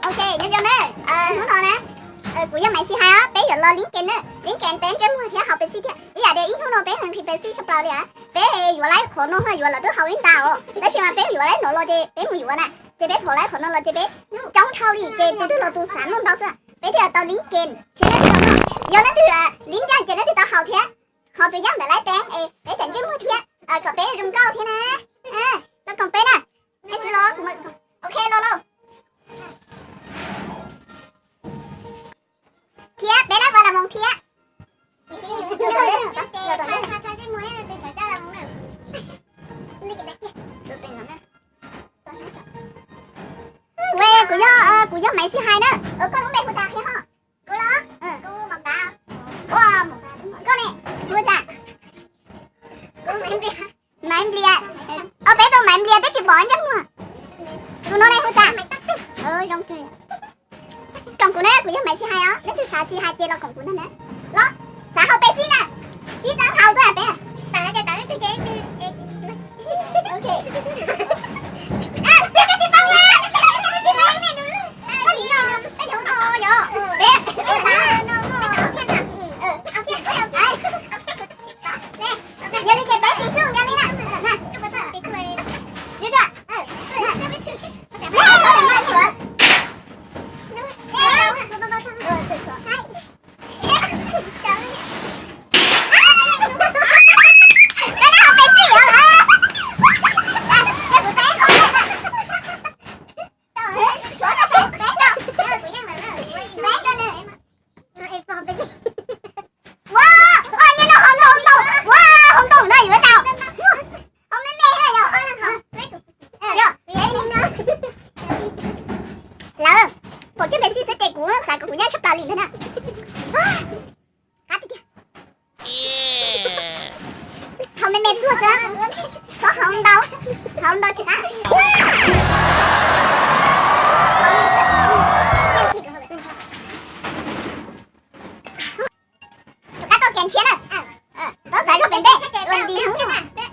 Ok, nyob zoo na, hnub no na, kuv yog Maiv Xis hais os, peb yuav los lib kev na, lib kev peb ntsej muag thiab haus Pepsi thiab. Ib yam tias ib hnub no peb nqhis Pepsi tshaj plaws li, peb yuav lawm qhov no, yuav lawm twb haus ib nta os, tab sis mas peb yuav lawm no los ces peb mus yuav na, ces peb thov lawm qhov no los ces peb coob dhau li ces tus twg los tus xav noj ntau xwb, peb thiaj tau lib kev. Yog leej twg lib ncaj ces leej twg tau haus thiab. Ho tus yaj ntawm lawv teeb es peb cov ntsej muag thiab kom peb zoo nkauj thiab na. Tau koom peb na. Peb tsis los, ok, los lauj. Thiab peb lab vaj las moos thiab. Ua, kuv yog, kuv yog Maiv Xis hais na. Koj lub npe hu cas qhia ho? Kuv los? Kuv Mos Kav. Ua, koj ne? Hu cas? Kuv Maiv Nplias. Maiv Nplias. Ob peb tug Maiv Nplias twb tsis pom ntsej muag. Tus no ne hu cas? Zoo kawg. Koom kuv na, kuv yog Maiv Xis hais os, leej twg xav Xis hais ces los koom kuv ntag na. Los, xav haus Pepsi na, sib txawb haus xwb peb. Yog li ces peb tiv txuj yog li na. Ua, ua, nyob no hauv ntoo, ua, hauv ntoo no yuav tau. Hauv me me yog. Lawv, pom kiag Pepsi xwb ces kuv xav kom kuv nyab tshaj plaws li ntag na. Qab tiag tiag. Hauv me me txuag xwb, txhob hauv ntau, hauv ntau tsis qab. Rov qab tuaj kev ntshiab na. Txhob txav zog pem ntej, ua nti hnub. Peb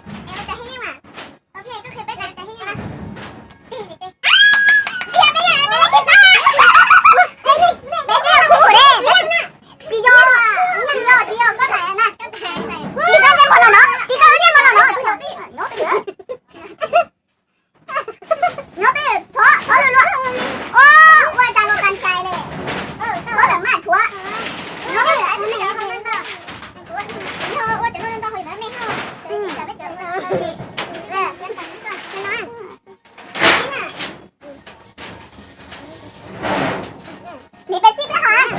twb yog khub de. Tsis yog, tsis yog, tsis yog koj tham na. Tis koj ntsej muag los no, tis koj ntsej muag los no. Nyob twj ywm, tshuav, tshuav luag luag. Ua, ua cas luag kas ntxais li. Tshuav lawm mas tshuav. Nyob twj ywm, ua cov no ntau hos yuav me hos. Niam peb txib peb hos.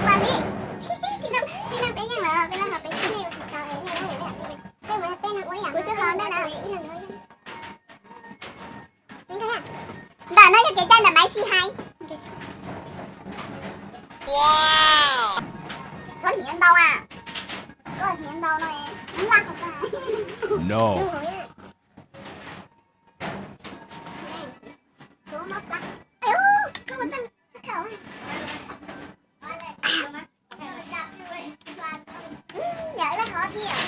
Ua li. Tib neeg peb yeej lawm, peb laj hos peb txib. Kuv xwb hos ntej na. Ntawm no yog kev cai ntawm Maiv Xis hais. Tshuav hniav ntau a. Koj hniav ntau no, laj hov. No. Yog laj hov thiab.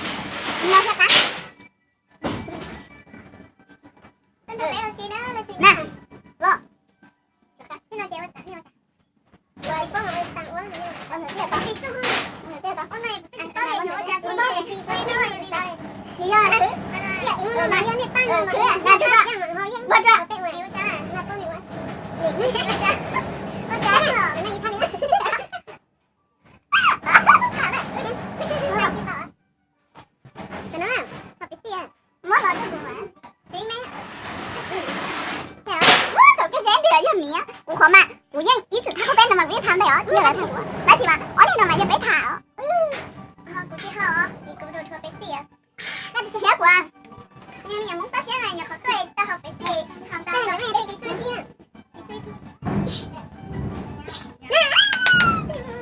No thiab qab. Na, los. Muab los rau kuv mas. Thaum koj seb twg yog miv, kuv qhov mas kuv yeej ib txwm tham koj peb no mas kuv yeej tham ntej os, tsis yog lawv tham kuv. Tab sis mas ob niag no mas yog peb tham os. Kuv tsis haus os, kuv rau rhuav Pepsi os. Koj thiab kuv, nyuam Hmoob toj siab na, nyuam qhuav tuaj tau haus Pepsi, haus ntau.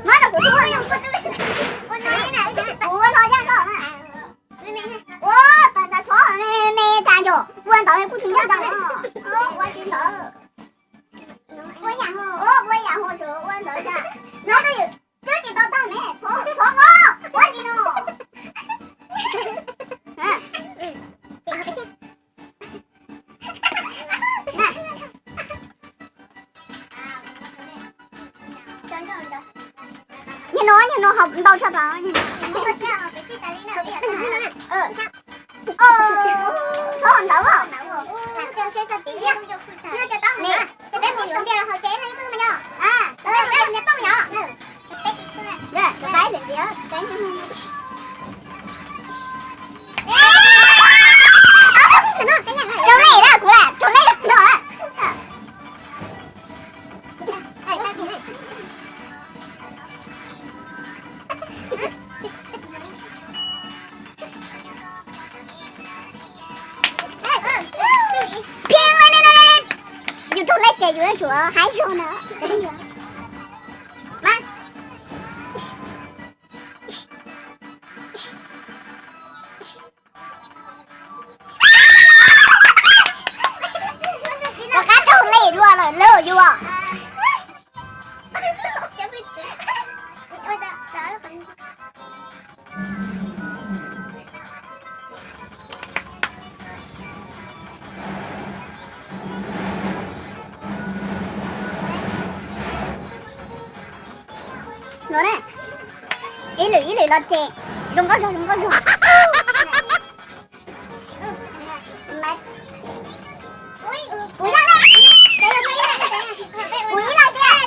Muab rau kuv, kuv ua no yaj koj na. Ua, tas tas txhob me me tas nco, ua ntawd kuj tsis nco ntawd. Ua tsis ntawd. Ua yam ho, ua yam ho tsuas ua ntawd tas. No twb tsis tau tag ne, txhob txhob ko, ua tsis no. Na. Niag no, niag no haus ntau tshaj plaws. Txhob haus ntawv os. Rau lej na, kuv lam rau lej no. Yus rau lej ces yus yuav tsum haib zog na. Rov qab raug lej dua lawm lauj yus. No na, ib lwm ib lwm los ces zoo nkauj zog zoo nkauj zog. Peb mus yuav peb tas no. Peb mus yuav peb tas no.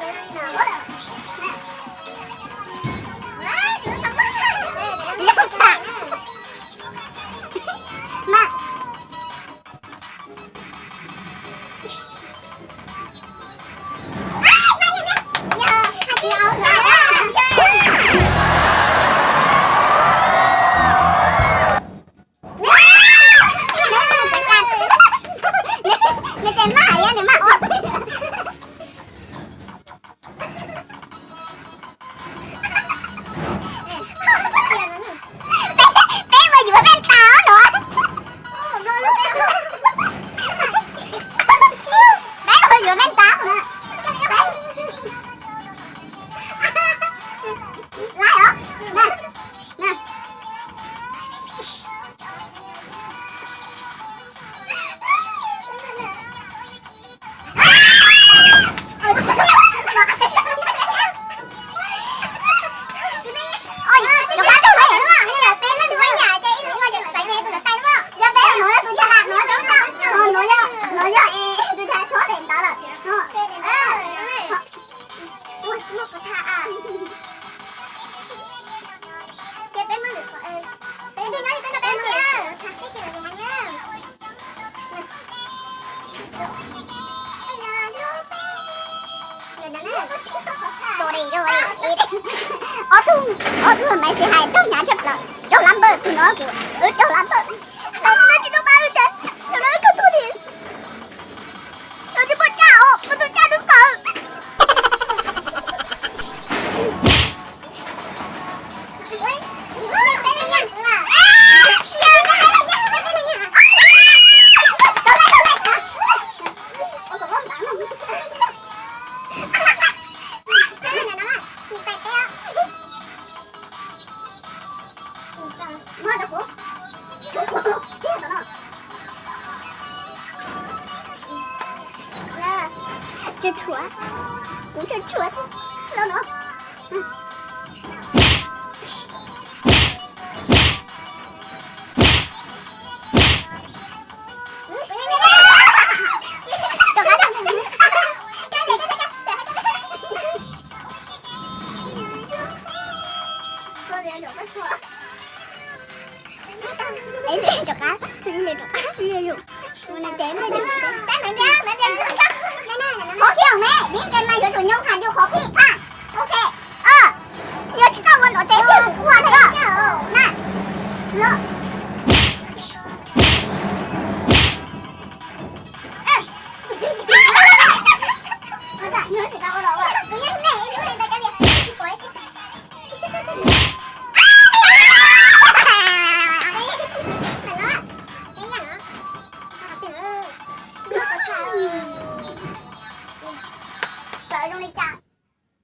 Laib os. Ob tug, ob tug maiv xis hais raug hnyav tshaj plaws, raug lab npawj tus no kuv, wb raug lab npawj. Lawv tsis tau pab wb ces, lawv tsis tau tug li. Lawv tsis pom caj os, pom tus caj lub paws. Tsis tshuav, kuv tsis tshuav los no. Qhov phim me, vim ke mas yuav tsum nyoo hais yus qhov phim phaj. Ok. Yog tsis txawj ua ntawd ces kuv ua ntawd na.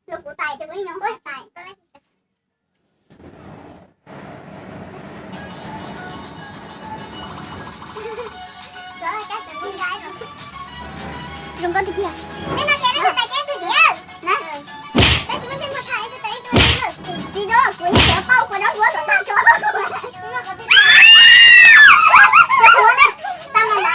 Los kuv tais ces kuv ib nyuag tais. Zoo nkauj tiag tiag. Tab sis muaj ntseeg tau tham ib tug tais ib tug na. Tsis zoo, kuv yeej tseem paub qhov no ua kom tag tso. Tau mas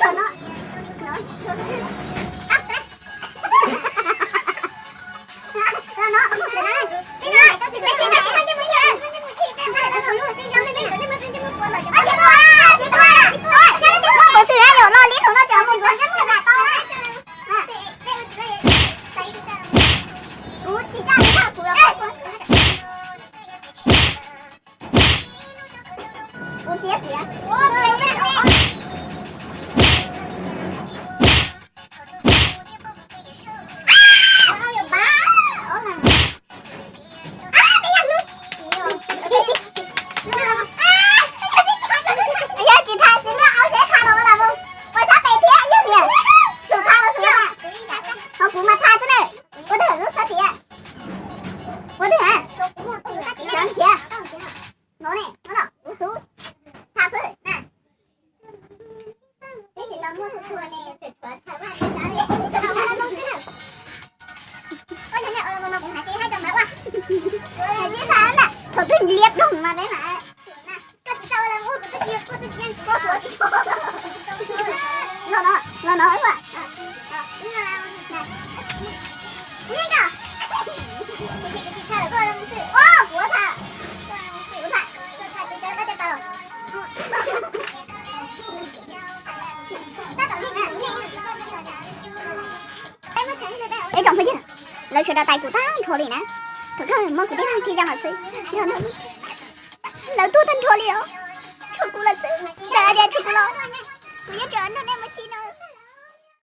na. Ua xwm na, yog no li no no cov mus ntxuav ntsej muag nram tau na. Kuv tsis tsa li kuv los kuv txiav txiav. Yog tsis tham tsis luag au seb qha los ua tsaug pem thiab yog niam. Xum qha los xum, ho kuv mas tham xwb na. Ua twg lub xab tias? Ua twg a? Sawv nrhiav. No ne, no los kuv xum tham xwb na. Thaum twg liab ploog mas peb mam. No no no. Ib tsoom phooj ywg, lawv sawv daws tais kuv tag nrho li na. Thaum kawg muaj kuv tib leeg thiaj zoo lawm xwb. Lawv tuaj tag nrho li os. Tshuav kuv lawm xwb. Cas tias tshuav kuv los, kuv yeej tseem nrog nej mus txhij no.